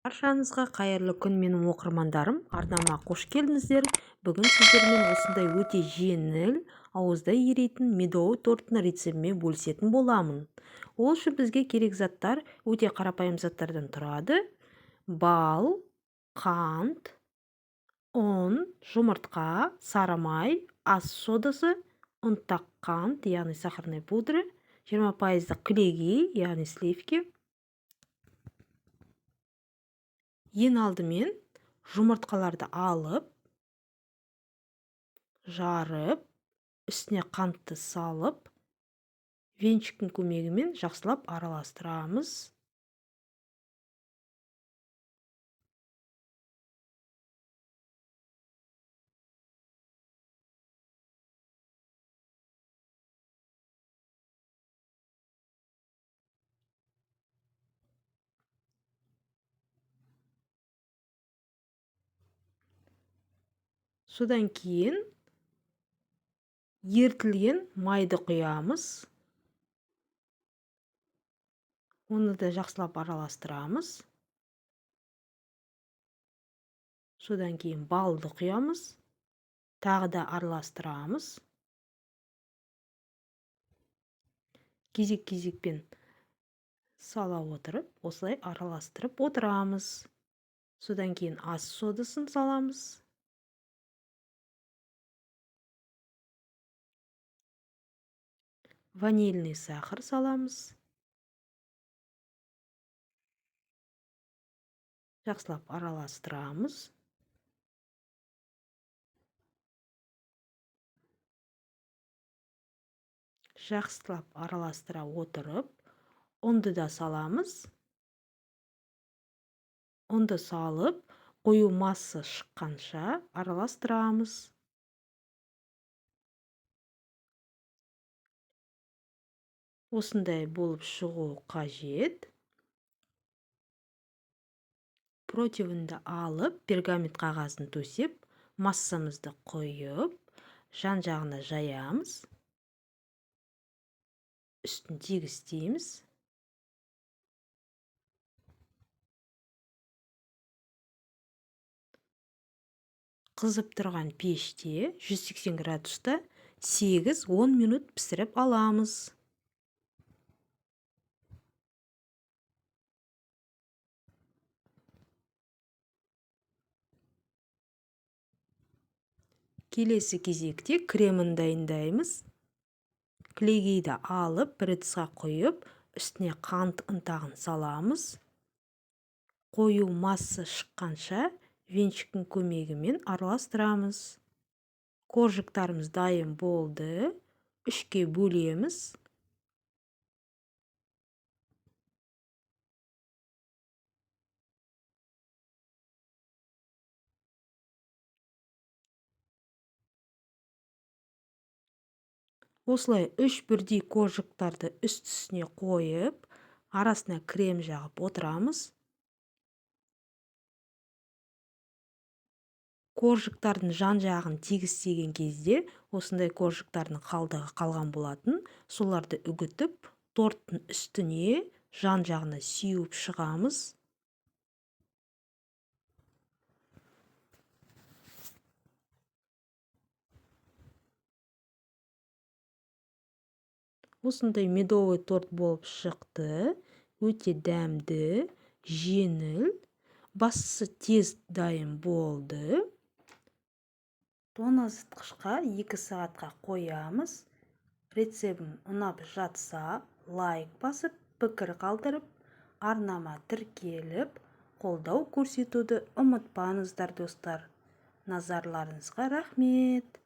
Баршаңызға қайырлы күн, менің оқырмандарым! Арнама қош келдіңіздер! Бүгін сіздермен осындай өте жеңіл, ауызда еритін медовый торттың рецептімен бөлісетін боламын. Ол үшін бізге керек заттар өте қарапайым заттардан тұрады. Бал, қант, ұн, жұмыртқа, сары май, ас содасы, ұнтақ қант, яғни сахарная пудра, 20% кілегей, яғни сливки. Ең алдымен жұмыртқаларды алып, жарып, үстіне қантты салып, венчиктің көмегімен жақсылап араластырамыз. Содан кейін ерітілген майды құямыз. Оны да жақсылап араластырамыз. Содан кейін балды құямыз. Тағы да араластырамыз. Кезек-кезекпен сала отырып, осылай араластырып отырамыз. Содан кейін ас содасын саламыз. Ванильный сахар саламыз. Жақсылап араластырамыз. Жақсылап араластыра отырып, ұнды да саламыз. Ұнды салып, қою масса шыққанша араластырамыз. Осындай болып шығу қажет. Противенді алып, пергамент қағазын төсеп, массамызды құйып, жан-жағына жаямыз. Үстін тегістейміз. Қызып тұрған пеште 180 градуста 8-10 минут пісіріп аламыз. Келесі кезекте кремін дайындаймыз. Кілегейді алып, бір ыдысқа құйып, үстіне қант ұнтағын саламыз. Қою масса шыққанша венчиктің көмегімен араластырамыз. Коржиктарымыз дайын болды. Үшке бөлеміз. Осылай үш бірдей коржиктарды үст-үстіне қойып, арасына крем жағып отырамыз. Коржиктардың жан-жағын тегістеген кезде осындай коржиктардың қалдығы қалған болатын. Соларды үгітіп, торттың үстіне жан-жағына сеуіп шығамыз. Осындай медовый торт болып шықты. Өте дәмді, жеңіл, бастысы тез дайын болды. Тоңазытқышқа 2 сағатқа қоямыз. Рецептім ұнап жатса, лайк басып, пікір қалдырып, арнама тіркеліп, қолдау көрсетуді ұмытпаңыздар, достар. Назарларыңызға рахмет.